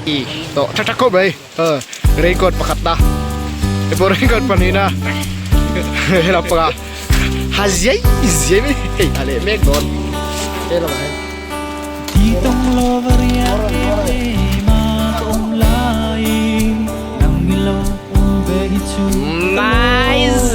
I tawh tha tha khawp mai raincoat pakhat na hei pawh raincoat pahnihna helam pangah ha ziai ziai mai hei a leh mek dawn he lamah hian. Nice!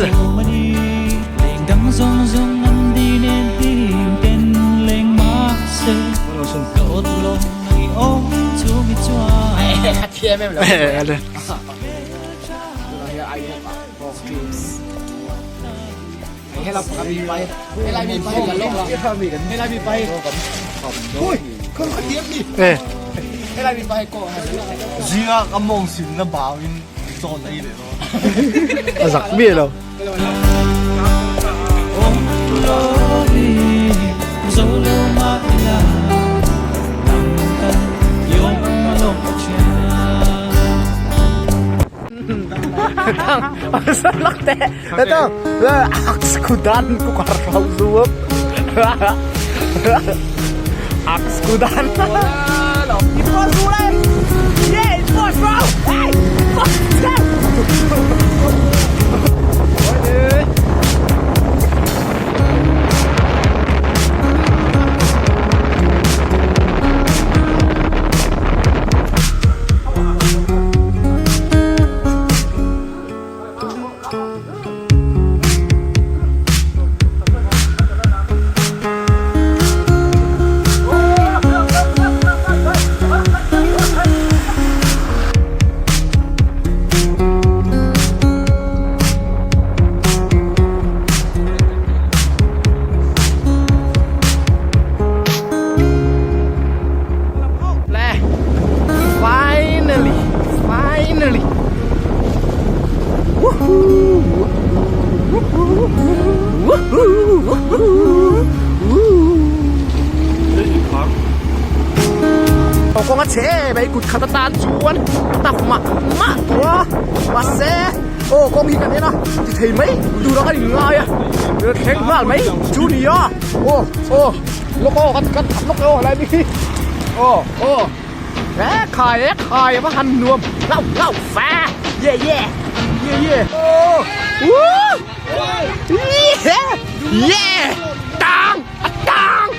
Zinga ka mawng sin na bau in chawn ei leh dawn. A zak miah lo. Finally, finally. Woohoo! Woohoo! Woohoo! Aw kawng a chhe mai kut khat atan chuan tak mah mah tawh a mahse aw kawng hi kan en a ti thei mai tur ang a inngai a thleng nghal mai chu ni a aw aw lawk aw kan kan that lawk aw helai mi hi aw aw he khai e khai a va han nuam lau lau fa ye ye ye ye aw woo ye tang a tang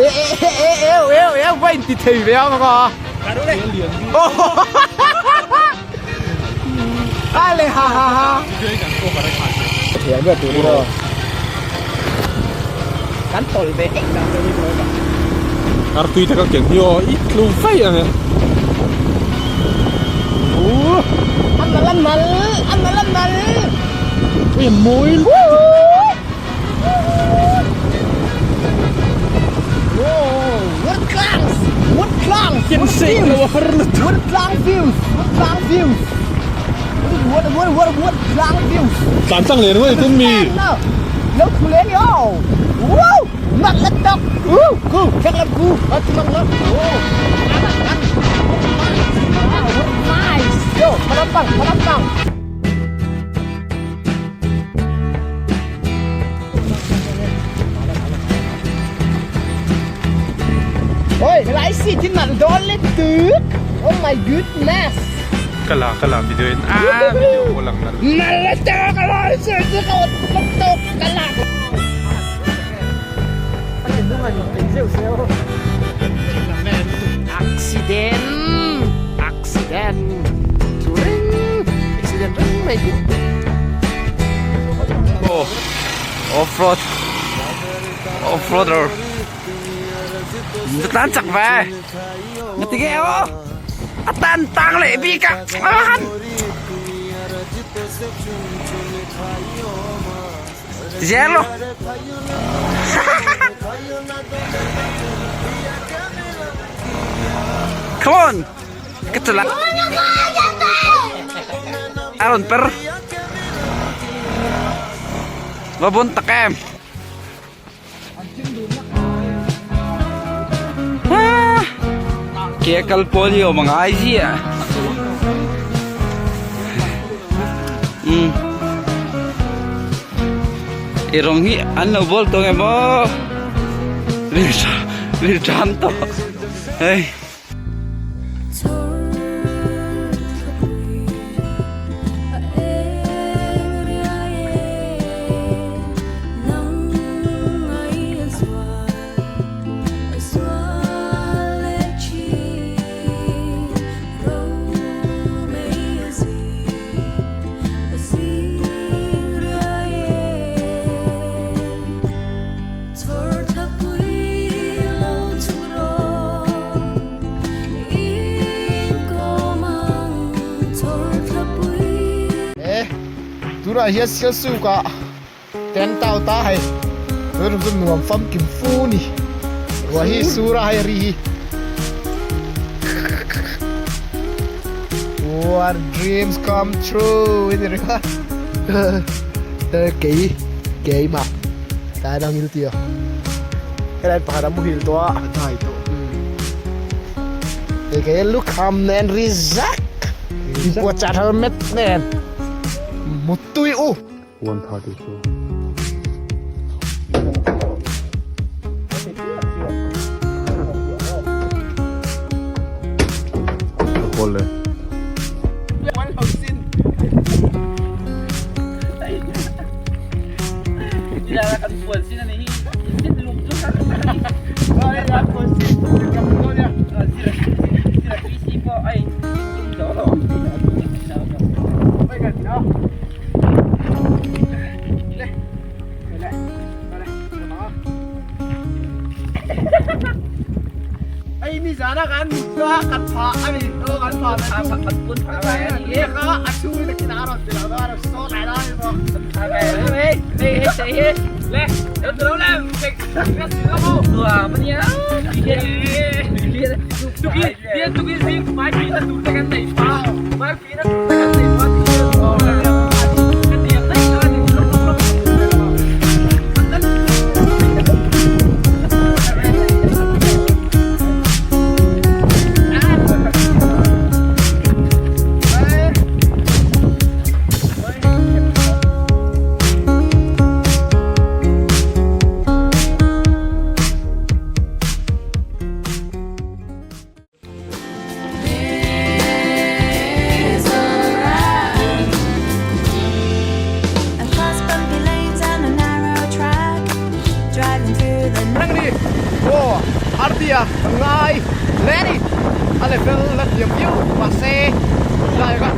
e e e e e e va in ti thei ve ang a ale ha ha ha thiam ber tur ni kan tawlh ve eng dan te ni dawn a Artui te ka ken hi aw i tlu vaih ang e. A nal a nal a nal a nal. Ui a mawi What class what class Ken sei lo a har lutuk. What tlang views what tlang views what what what what tlang views. Tlan tlang leh ringawt i tum mi. Lo thu leh ni aw. Woo! Nalh let tak. Woo! Ku thleng lam ku a chu lang lam. Woo! Nice. Yo, palampang, palampang. Oi, helai si thin nalh dawn le tuk. Oh my goodness. Ka la ka la video in ah video pawh lang nalh. Nalh le tuk alai si chu ka ot tuk ka la. Accident accident chu reng accident reng mai hi. Oh off road off roader tan chak ve ngati nge aw a tan tang leh bik a han zel lo come on ka chula a rawn per va bun tak em Ke kal pawl hi awm a ngai ziah umm ei rawng hi an lo bawl tawh nge maw rilṭam tawh hei. Tunah hian Sialsuk ah tent out a hei tun chu nuam famkim fu ni ruah hi sur a hei ri hi What dreams come true in ri kha kei keimah tlai dang il tia helai pakhat a muhil tawh a a dai tawh hei kei lukham nen ri zak Inpuahchah helmet nen Muttui u. 132. Pole. Ngai hle a ni a level la hniam viau mahse lai kha.